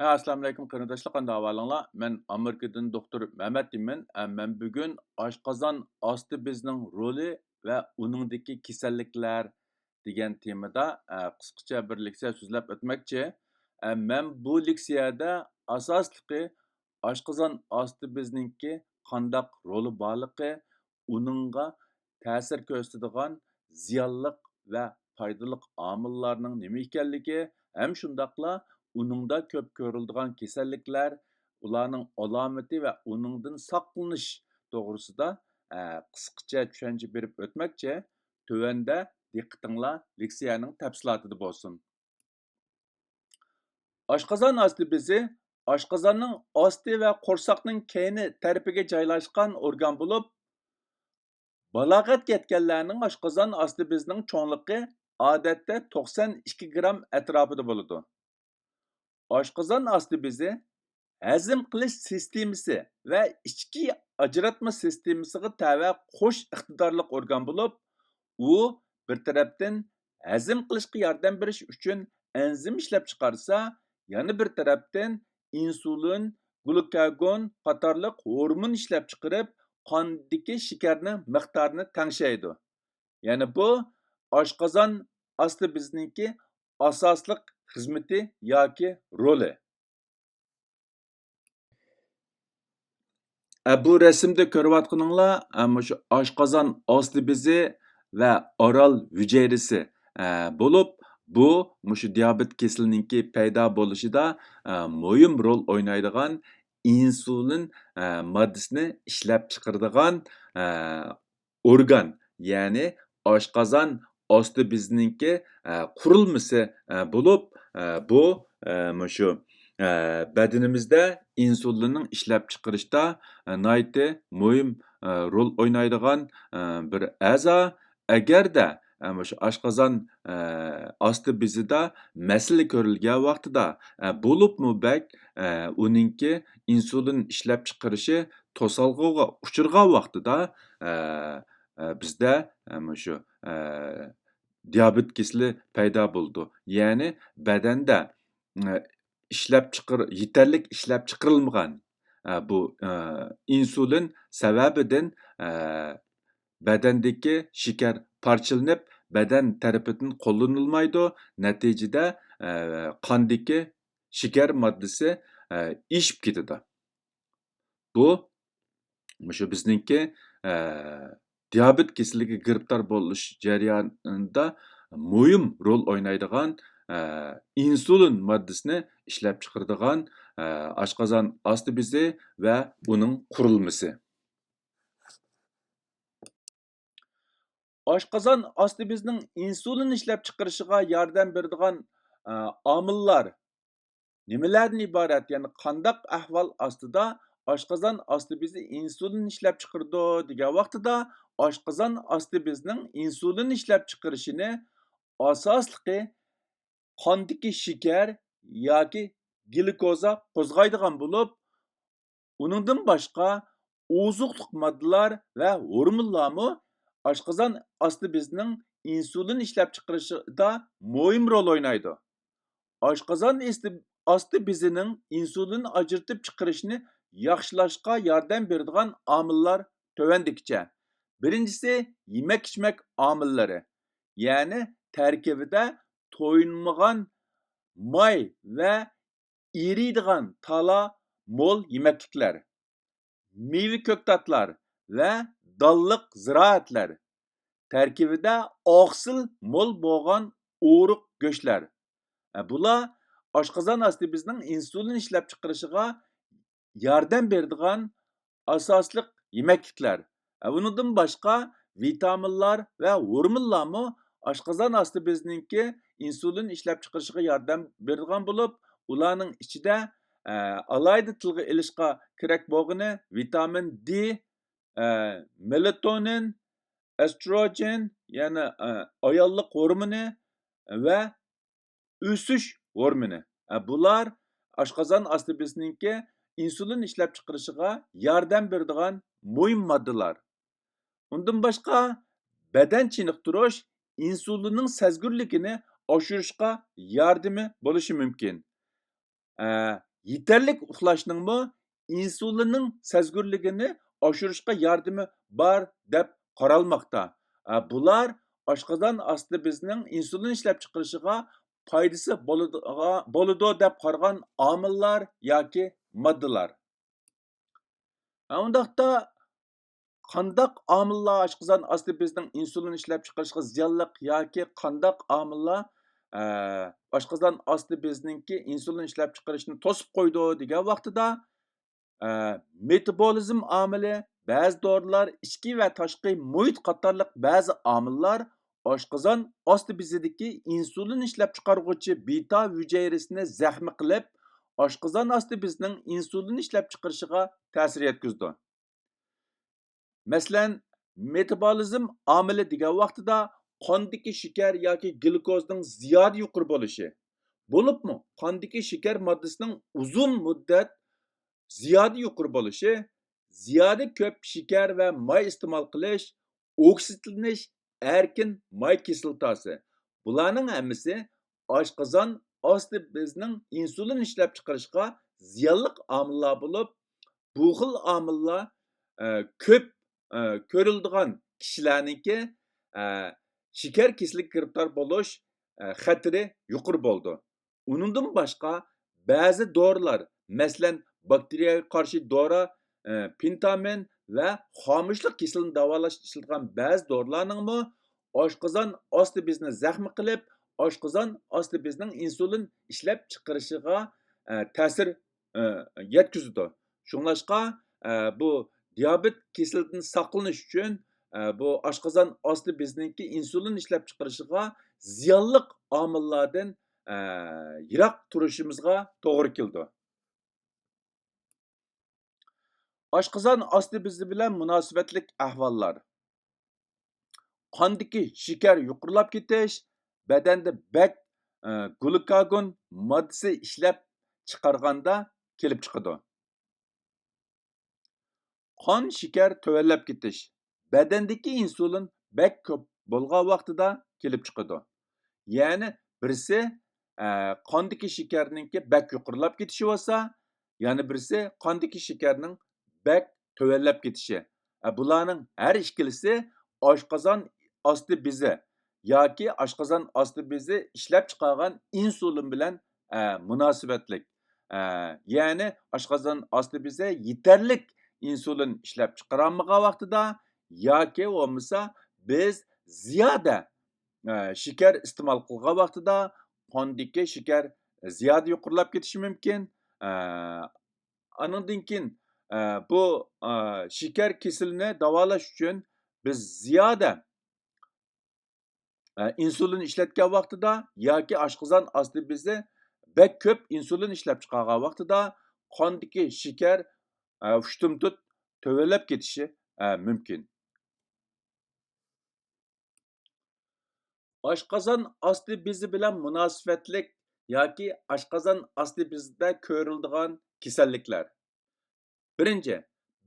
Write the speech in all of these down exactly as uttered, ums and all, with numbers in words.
ھە، ئەسسالامۇئەلەيكۇم قېرىنداشلار، قانداق ئەھۋالىڭلار؟ مەن ئامېرىكىدىن دوختۇر مەمەت دېيمەن. ئە، مەن بۈگۈن ئاشقازان ئاستى بېزىنىڭ رولى ۋە ئۇنىڭدىكى كېسەللىكلەر دېگەن تېمىدا، ئە، قىسقىچە بىر لېكسىيە سۆزلەپ ئۆتمەكچى. ئە، مەن بۇ لېكسىيەدە ئاساسلىقى ئاشقازان ئاستى بېزىنىڭكى قانداق رولى بارلىقى، ئۇنىڭغا تەسىر كۆرسىتىدىغان زىيانلىق ۋە پايدىلىق ئامىللارنىڭ نېمە ئىكەنلىكى ھەم شۇنداقلا ئۇنىڭدا كۆپ كۆرۈلىدىغان كېسەللىكلەر، ئۇلارنىڭ ئالامىتى ۋە ئۇنىڭدىن ساقلىنىش توغرىسىدا، ئە، قىسقىچە چۈشەنچە بېرىپ ئۆتمەكچى. تۆۋەندە دىققىتىڭلار لېكسىيەنىڭ تەپسىلاتىدا بولسۇن. ئاشقازان ئاستى بېزى ئاشقازاننىڭ ئاستى ۋە قورساقنىڭ كەينى تەرىپىگە جايلاشقان ئورگان بولۇپ، بالاغەتكە يەتكەنلەرنىڭ ئاشقازان ئاستى بېزىنىڭ چوڭلۇقى ئادەتتە توقسان ئىككى گرام ئەتراپىدا بولىدۇ. ئاشقازان ئاستى بېزى ھەزىم قىلىش سىستېمىسى ۋە ئىچكى ئاجراتما سىستېمىسىغا تەۋە قوش ئىقتىدارلىق ئورگان بولۇپ، ئۇ بىر تەرەپتىن ھەزىم قىلىشقا ياردەم بېرىش ئۈچۈن ئەنزىم ئىشلەپچىقارسا، يەنە بىر تەرەپتىن ئىنسۇلىن، گلۇكاگون قاتارلىق ھورمون ئىشلەپچىقىرىپ، قاندىكى شېكەرنىڭ مىقدارىنى تەڭشەيدۇ. يەنى بۇ ئاشقازان ئاستى بېزىنىڭكى ئاساسلىق خىزمىتى ياكى رولى. ئە، بۇ رەسىمدە كۆرۈۋاتقىنىڭلار، ئە، مۇشۇ ئاشقازان ئاستى بېزى ۋە ئارال ھۈجەيرىسى، ئە، بولۇپ، بۇ مۇشۇ دىيابېت كېسىلىنىڭكى پەيدا بولۇشىدا، ئە، مۇھىم رول ئوينايدىغان ئىنسۇلىن، ئە، ماددىسىنى ئىشلەپچىقىرىدىغان، ئە، ئورگان، يەنى ئاشقازان ئاستى بېزىنىڭكى، ئە، قۇرۇلمىسى، ئە، بولۇپ، ئە، بۇ، ئە، مۇشۇ، ئە، بەدىنىمىزدە ئىنسۇلىننىڭ ئىشلەپچىقىرىشتا، ئە، ناھايىتى مۇھىم، ئە، رول ئوينايدىغان، ئە، بىر ئەزا. ئەگەردە، ئە، مۇشۇ ئاشقازان، ئە، ئاستى بېزىدا مەسىلە كۆرۈلگەن ۋاقتىدا، ئە، بولۇپمۇ بەك، ئە، ئۇنىڭكى ئىنسۇلىن ئىشلەپچىقىرىشى توسالغۇغا ئۇچرىغان ۋاقتىدا، ئە، ئە، بىزدە، ئە، مۇشۇ، ئە، دىيابېت كېسىلى پەيدا بولىدۇ. يەنى بەدەندە، ئە، ئىشلەپچىقىر-، يېتەرلىك ئىشلەپچىقىرىلمىغان، ئە، بۇ، ئە، ئىنسۇلىن سەۋەبىدىن، ئە، بەدەندىكى شېكەر پارچىلىنىپ، بەدەن تەرىپىدىن قوللىنىلمايدۇ. نەتىجىدە، ئە، قاندىكى شېكەر ماددىسى، ئە، ئېشىپ كېتىدۇ. بۇ مۇشۇ بىزنىڭكى، ئە، دىيابېت كېسىلىگە گىرىپتار بولۇش جەريانىدا مۇھىم رول ئوينايدىغان، ئە، ئىنسۇلىن ماددىسىنى ئىشلەپچىقىرىدىغان، ئە، ئاشقازان ئاستى بېزى ۋە ئۇنىڭ قۇرۇلمىسى. ئاشقازان ئاستى بېزىنىڭ ئىنسۇلىن ئىشلەپچىقىرىشىغا ياردەم بېرىدىغان، ئە، ئامىللار نېمىلەردىن ئىبارەت؟ يەنى قانداق ئەھۋال ئاستىدا ئاشقازان ئاستى بېزى ئىنسۇلىن ئىشلەپچىقىرىدۇ دېگەن ۋاقتىدا، ئاشقازان ئاستى بېزىنىڭ ئىنسۇلىن ئىشلەپچىقىرىشىنى ئاساسلىقى قاندىكى شېكەر ياكى گلۇكوزا قوزغايدىغان بولۇپ، ئۇنىڭدىن باشقا ئوزۇقلۇق ماددىلار ۋە ھورمونلارمۇ ئاشقازان ئاستى بېزىنىڭ ئىنسۇلىن ئىشلەپچىقىرىشىدا مۇھىم رول ئوينايدۇ. ئاشقازان ئېستى-، ئاستى بېزىنىڭ ئىنسۇلىن ئاجرىتىپ چىقىرىشىنى ياخشىلاشقا ياردەم بېرىدىغان ئامىللار تۆۋەندىكىچە. بىرىنچىسى، يېمەك-ئىچمەك ئامىللىرى، يەنى تەركىبىدە تويۇنمىغان ماي ۋە ئېرىيدىغان تالا مول يېمەكلىكلەر، مېۋە-كۆكتاتلار ۋە دانلىق زىرائەتلەر، تەركىبىدە ئاقسىل مول بولغان ئورۇق گۆشلەر. ئە، بۇلار ئاشقازان ئاستى بېزىنىڭ ئىنسۇلىن ئىشلەپچىقىرىشىغا ياردەم بېرىدىغان ئاساسلىق يېمەكلىكلەر. ئە، ئۇنىڭدىن باشقا ۋىتامىنلار ۋە ھورمونلارمۇ ئاشقازان ئاستى بېزىنىڭكى ئىنسۇلىن ئىشلەپچىقىرىشىغا ياردەم بېرىدىغان بولۇپ، ئۇلارنىڭ ئىچىدە، ئە، ئالاھىدە تىلغا ئېلىشقا كېرەك بولغىنى ۋىتامىن دې، ئە، مېلاتونىن، ئەستروگېن، يەنى، ئە، ئاياللىق ھورمونى ۋە ئۆسۈش ھورمونى. ئە، بۇلار ئاشقازان ئاستى بېزىنىڭكى ئىنسۇلىن ئىشلەپچىقىرىشىغا ياردەم بېرىدىغان مۇھىم ماددىلار. ئۇندىن باشقا، بەدەن چېنىقتۇرۇش ئىنسۇلىننىڭ سەزگۈرلۈكىنى ئاشۇرۇشقا ياردىمى بولۇشى مۇمكىن. ئە، يېتەرلىك ئۇخلاشنىڭمۇ ئىنسۇلىننىڭ سەزگۈرلۈكىنى ئاشۇرۇشقا ياردىمى بار دەپ قارالماقتا. ئە، بۇلار ئاشقازان ئاستى بېزىنىڭ ئىنسۇلىن ئىشلەپچىقىرىشىغا پايدىسى بولىدىغا-، بولىدۇ دەپ قارىغان ئامىللار ياكى ماددىلار. ھە، ئۇنداقتا قانداق ئامىللار ئاشقازان ئاستى بېزىنىڭ ئىنسۇلىن ئىشلەپچىقىرىشىغا زىيانلىق ياكى قانداق ئامىللار، ئە، ئاشقازان ئاستى بېزىنىڭكى ئىنسۇلىن ئىشلەپچىقىرىشنى توسۇپ قويىدۇ دېگەن ۋاقتىدا، ئە، مېتابولىزم ئامىلى، بەزى دورىلار، ئىچكى ۋە تاشقى مۇھىت قاتارلىق بەزى ئامىللار ئاشقازان ئاستى بېزىدىكى ئىنسۇلىن ئىشلەپچىقارغۇچى بىتا ھۈجەيرىسىنى زەخمە قىلىپ، ئاشقازان ئاستى بېزىنىڭ ئىنسۇلىن ئىشلەپچىقىرىشىغا تەسىر يەتكۈزىدۇ. مەسىلەن، مېتابولىزم ئامىلى دېگەن ۋاقتىدا قاندىكى شېكەر ياكى گلۇكوزنىڭ زىيادە يۇقىرى بولۇشى، بولۇپمۇ قاندىكى شېكەر ماددىسىنىڭ ئۇزۇن مۇددەت زىيادە يۇقىرى بولۇشى، زىيادە كۆپ شېكەر ۋە ماي ئىستېمال قىلىش، ئوكسىدلىنىش، ئەركىن ماي كىسلاتاسى. بۇلارنىڭ ھەممىسى ئاشقازان ئاستى بېزىنىڭ ئىنسۇلىن ئىشلەپچىقىرىشىغا زىيانلىق ئامىللار بولۇپ، بۇ خىل ئامىللار، ئە، كۆپ، ئە، كۆرۈلىدىغان كىشىلەرنىڭكى، ئە، شېكەر كېسىلىگە گىرىپتار بولۇش، ئە، خەتىرى يۇقىرى بولىدۇ. ئۇنىڭدىن باشقا، بەزى دورىلار، مەسىلەن، باكتېرىيەگە قارشى دورا، ئە، پېنتامىن ۋە خامۇشلۇق كېسىلىنى داۋالاشتا ئىشلىتىلىدىغان بەزى دورىلارنىڭمۇ ئاشقازان ئاستى بېزىنى زەخمە قىلىپ، ئاشقازان ئاستى بېزىنىڭ ئىنسۇلىن ئىشلەپچىقىرىشىغا، ئە، تەسىر، ئە، يەتكۈزىدۇ. شۇڭلاشقا، ئە، بۇ دىيابېت كېسىلىدىن ساقلىنىش ئۈچۈن، ئە، بۇ ئاشقازان ئاستى بېزىنىڭكى ئىنسۇلىن ئىشلەپچىقىرىشىغا زىيانلىق ئامىللاردىن، ئە، يىراق تۇرۇشىمىزغا توغرا كېلىدۇ. ئاشقازان ئاستى بېزى بىلەن مۇناسىۋەتلىك ئەھۋاللار. قاندىكى شېكەر يۇقىرىلاپ كېتىش، بەدەندە بەك، ئە، گلۇكاگون ماددىسى ئىشلەپ چىقارغاندا كېلىپ چىقىدۇ. قان شېكەر تۆۋەنلەپ كېتىش، بەدەندىكى ئىنسۇلىن بەك كۆپ بولغان ۋاقتىدا كېلىپ چىقىدۇ. يەنى بىرسى، ئە، قاندىكى شېكەرنىڭكى بەك يۇقىرىلاپ كېتىشى بولسا، يەنە بىرسى قاندىكى شېكەرنىڭ بەك تۆۋەنلەپ كېتىشى. ئە، بۇلارنىڭ ھەر ئىككىلىسى ئاشقازان ئاستى بېزى ياكى ئاشقازان ئاستى بېزى ئىشلەپ چىقارغان ئىنسۇلىن بىلەن، ئە، مۇناسىۋەتلىك. ئە، يەنى ئاشقازان ئاستى بېزى يېتەرلىك ئىنسۇلىن ئىشلەپ چىقىرالمىغان ۋاقتىدا ياكى بولمىسا بىز زىيادە، ئە، شېكەر ئىستېمال قىلغان ۋاقتىدا قاندىكى شېكەر زىيادە يۇقىرىلاپ كېتىشى مۇمكىن. ئە، ئانىڭدىن كېيىن، ئە، بۇ، ئە، شېكەر كېسىلىنى داۋالاش ئۈچۈن بىز زىيادە، ئە، ئىنسۇلىن ئىشلەتكەن ۋاقتىدا ياكى ئاشقازان ئاستى بېزى بەك كۆپ ئىنسۇلىن ئىشلەپ چىقارغان ۋاقتىدا قاندىكى شېكەر، ئە، ئۇشتۇمتۇت تۆۋەنلەپ كېتىشى، ئە، مۇمكىن. ئاشقازان ئاستى بېزى بىلەن مۇناسىۋەتلىك ياكى ئاشقازان ئاستى بېزىدە كۆرۈلىدىغان كېسەللىكلەر. بىرىنچى،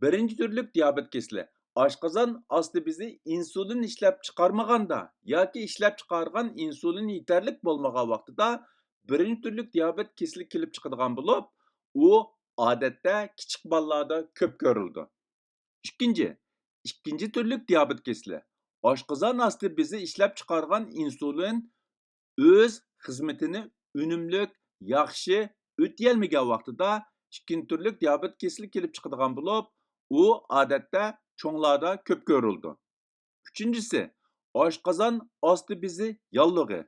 بىرىنچى تۈرلۈك دىيابېت كېسىلى. ئاشقازان ئاستى بېزى ئىنسۇلىن ئىشلەپ چىقارمىغاندا ياكى ئىشلەپ چىقارغان ئىنسۇلىن يېتەرلىك بولمىغان ۋاقتىدا بىرىنچى تۈرلۈك دىيابېت كېسىلى كېلىپ چىقىدىغان بولۇپ، ئۇ ئادەتتە كىچىك بالىلاردا كۆپ كۆرۈلىدۇ. ئىككىنچى، ئىككىنچى تۈرلۈك دىيابېت كېسىلى. ئاشقازان ئاستى بېزى ئىشلەپ چىقارغان ئىنسۇلىن ئۆز خىزمىتىنى ئۈنۈملۈك، ياخشى ئۆتىيەلمىگەن ۋاقتىدا ئىككىنچى تۈرلۈك دىيابېت كېسىلى كېلىپ چىقىدىغان بولۇپ، ئۇ ئادەتتە چوڭلاردا كۆپ كۆرۈلىدۇ. ئۈچىنچىسى، ئاشقازان ئاستى بېزى ياللۇغى.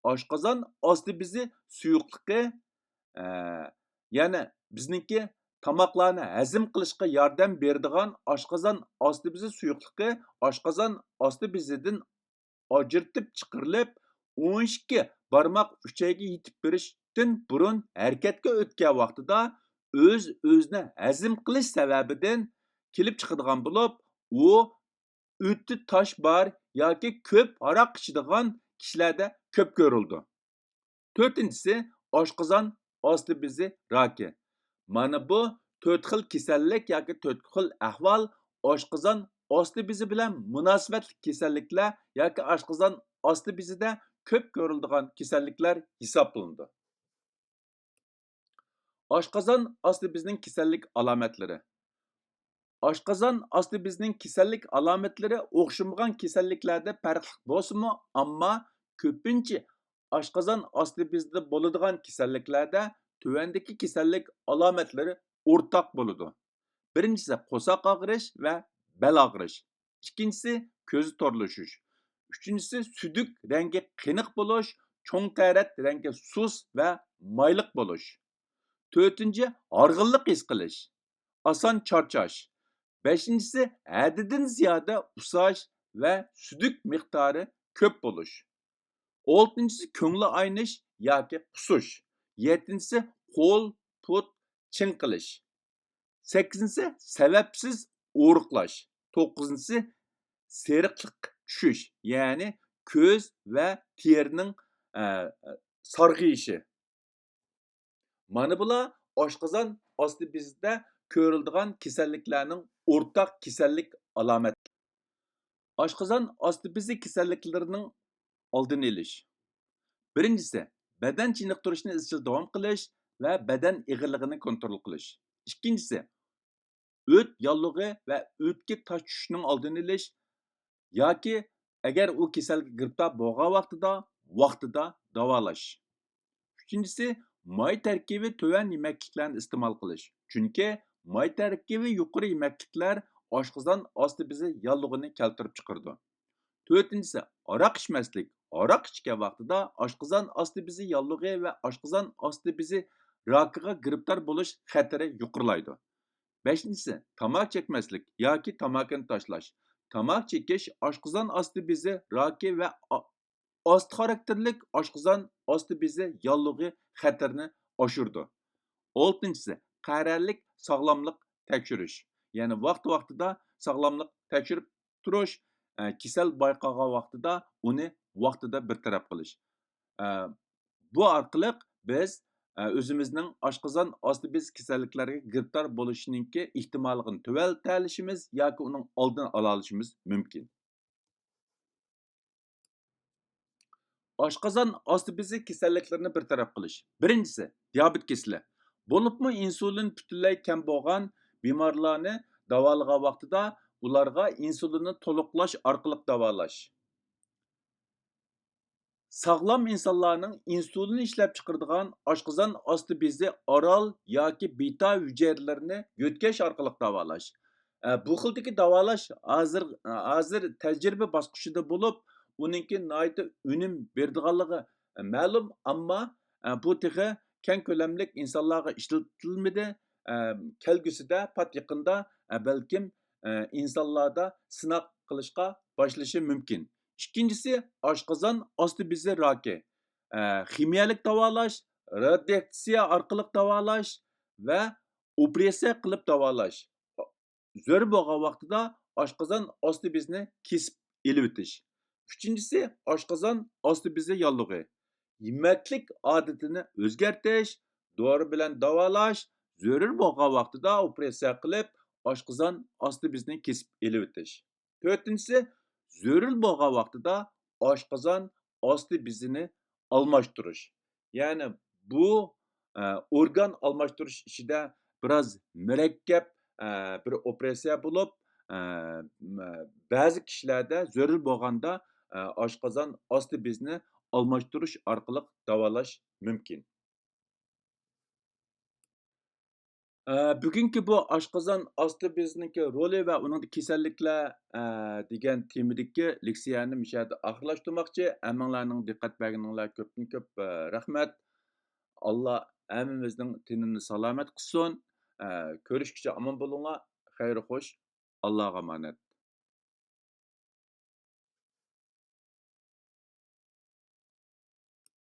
ئاشقازان ئاستى بېزى سۇيۇقلۇقى، ئە، يەنى بىزنىڭكى تاماقلارنى ھەزىم قىلىشقا ياردەم بېرىدىغان ئاشقازان ئاستى بېزى سۇيۇقلۇقى ئاشقازان ئاستى بېزىدىن ئاجرىتىپ چىقىرىلىپ، ئون ئىككى بارماق ئۈچەيگە يېتىپ بېرىشتىن بۇرۇن ھەرىكەتكە ئۆتكەن ۋاقتىدا ئۆز-ئۆزىنى ھەزىم قىلىش سەۋەبىدىن كېلىپ چىقىدىغان بولۇپ، ئۇ ئۆتى تاش بار ياكى كۆپ ھاراق ئىچىدىغان كىشىلەردە كۆپ كۆرۈلىدۇ. تۆتىنچىسى، ئاشقازان ئاستى بېزى راكى. مانا بۇ تۆت خىل كېسەللىك ياكى تۆت خىل ئەھۋال ئاشقازان ئاستى بېزى بىلەن مۇناسىۋەتلىك كېسەللىكلەر ياكى ئاشقازان ئاستى بېزىدە كۆپ كۆرۈلىدىغان كېسەللىكلەر ھېسابلىنىدۇ. ئاشقازان ئاستى بېزىنىڭ كېسەللىك ئالامەتلىرى. ئاشقازان ئاستى بېزىنىڭ كېسەللىك ئالامەتلىرى ئوخشىمىغان كېسەللىكلەردە پەرقلىق بولسىمۇ، ئەمما كۆپىنچە ئاشقازان ئاستى بېزىدە بولىدىغان كېسەللىكلەردە تۆۋەندىكى كېسەللىك ئالامەتلىرى ئورتاق بولىدۇ. بىرىنچىسى، قورساق ئاغرىش ۋە بەل ئاغرىش. ئىككىنچىسى، كۆز تورلىشىش. ئۈچىنچىسى، سۈيدۈك رەڭگى قېنىق بولۇش، چوڭ تەرەت رەڭگى سۇس ۋە مايلىق بولۇش. تۆتىنچى، ھارغىنلىق ھېس قىلىش، ئاسان چارچاش. بەشىنچىسى، ھەددىدىن زىيادە ئۇسساش ۋە سۈيدۈك مىقدارى كۆپ بولۇش. ئالتىنچىسى، كۆڭلى ئاينىش ياكى قۇسۇش. يەتتىنچىسى، قول، پۇت چىڭقىلىش. سەككىزىنچىسى، سەۋەبسىز ئورۇقلاش. توققۇزىنچىسى، سېرىقلىق چۈشۈش، يەنى كۆز ۋە تېرىنىڭ، ئە، سارغىيىشى. مانا بۇلار ئاشقازان ئاستى بېزىدە كۆرۈلىدىغان كېسەللىكلەرنىڭ ئورتاق كېسەللىك ئالامەتلىرى. ئاشقازان ئاستى بېزى كېسەللىكلىرىنىڭ ئالدىنى ئېلىش. بىرىنچىسى، بەدەن چېنىقتۇرۇشنى ئىزچىل داۋام قىلىش ۋە بەدەن ئېغىرلىقىنى كونترول قىلىش. ئىككىنچىسى، ئۆت ياللۇغى ۋە ئۆتكە تاش چۈشۈشنىڭ ئالدىنى ئېلىش ياكى ئەگەر ئۇ كېسەلگە گىرىپتار بولغان ۋاقتىدا، ۋاقتىدا داۋالاش. ئۈچىنچىسى، ماي تەركىبى تۆۋەن يېمەكلىكلەرنى ئىستېمال قىلىش. چۈنكى ماي تەركىبى يۇقىرى يېمەكلىكلەر ئاشقازان ئاستى بېزى ياللۇغىنى كەلتۈرۈپ چىقىرىدۇ. تۆتىنچىسى، ھاراق ئىچمەسلىك. ھاراق ئىچكەن ۋاقتىدا ئاشقازان ئاستى بېزى ياللۇغى ۋە ئاشقازان ئاستى بېزى راكىغا گىرىپتار بولۇش خەتىرى يۇقىرىلايدۇ. بەشىنچىسى، تاماكا چەكمەسلىك ياكى تاماكىنى تاشلاش. تاماكا چېكىش ئاشقازان ئاستى بېزى راكى ۋە ئا-، ئاستا خاراكتېرلىك ئاشقازان ئاستى بېزى ياللۇغى خەتىرىنى ئاشۇرىدۇ. ئالتىنچىسى، قەرەللىك ساغلاملىق تەكشۈرۈش. يەنى ۋاقتى-ۋاقتىدا ساغلاملىق تەكشۈرۈپ تۇرۇش، ئە، كېسەل بايقالغان ۋاقتىدا ئۇنى ۋاقتىدا بىر تەرەپ قىلىش. ئە، بۇ ئارقىلىق بىز، ئە، ئۆزىمىزنىڭ ئاشقازان ئاستى بېزى كېسەللىكلەرگە گىرىپتار بولۇشىنىڭكى ئېھتىماللىقىنى تۆۋەنلىتەلىشىمىز ياكى ئۇنىڭ ئالدىنى ئالالىشىمىز مۇمكىن. ئاشقازان ئاستى بېزى كېسەللىكلىرىنى بىر تەرەپ قىلىش. بىرىنچىسى، دىيابېت كېسىلى. بولۇپمۇ ئىنسۇلىن پۈتۈنلەي كەم بولغان بىمارلارنى داۋالىغان ۋاقتىدا ئۇلارغا ئىنسۇلىننى تولۇقلاش ئارقىلىق داۋالاش. ساغلام ئىنسانلارنىڭ ئىنسۇلىن ئىشلەپچىقىرىدىغان ئاشقازان ئاستى بېزى ئارال ياكى بىتا ھۈجەيرىلىرىنى يۆتكەش ئارقىلىق داۋالاش. ئە، بۇ خىلدىكى داۋالاش ھازىر، ھازىر تەجرىبە باسقۇچىدا بولۇپ، ئۇنىڭكى ناھايىتى ئۈنۈم بېرىدىغانلىقى مەلۇم، ئەمما، ئە، بۇ تېخى كەڭ كۆلەملىك ئىنسانلارغا ئىشلىتىلمىدى. ئە، كەلگۈسىدە، پات يېقىندا، ئە، بەلكىم، ئە، ئىنسانلاردا سىناق قىلىشقا باشلىشى مۇمكىن. ئىككىنچىسى، ئاشقازان ئاستى بېزى راكى. ئە، خىمىيەلىك داۋالاش، رادىياتسىيە ئارقىلىق داۋالاش ۋە ئوپېراتسىيە قىلىپ داۋالاش. زۆرۈر بولغان ۋاقتىدا ئاشقازان ئاستى بېزىنى كېسىپ ئېلىۋېتىش. ئۈچىنچىسى، ئاشقازان ئاستى بېزى ياللۇغى. يېمەكلىك ئادىتىنى ئۆزگەرتىش، دورا بىلەن داۋالاش، زۆرۈر بولغان ۋاقتىدا ئوپېراتسىيە قىلىپ، ئاشقازان ئاستى بېزىنى كېسىپ ئېلىۋېتىش. تۆتىنچىسى، زۆرۈر بولغان ۋاقتىدا ئاشقازان ئاستى بېزىنى ئالماشتۇرۇش. يەنى بۇ، ئە، ئورگان ئالماشتۇرۇش ئىچىدە بىراز مۇرەككەپ، ئە، بىر ئوپېراتسىيە بولۇپ، ئە، م-، بەزى كىشىلەردە زۆرۈر بولغاندا، ئە، ئاشقازان ئاستى بېزىنى ئالماشتۇرۇش ئارقىلىق داۋالاش مۇمكىن. ئە، بۈگۈنكى بۇ ئاشقازان ئاستى بېزىنىڭكى رولى ۋە ئۇنىڭدىكى كېسەللىكلەر، ئە، دېگەن تېمىدىكى لېكسىيەنى مۇشۇ يەردە ئاخىرلاشتۇرماقچى. ھەممىڭلارنىڭ دىققەت بەرگىنىڭلار كۆپتىن كۆپ، ئە، رەھمەت. ئاللا ھەممىمىزنىڭ تېنىنى سالامەت قىلسۇن. ئە، كۆرۈشكىچە ئامان بولۇڭلار. خەير خوش. ئاللاغا ئامانەت.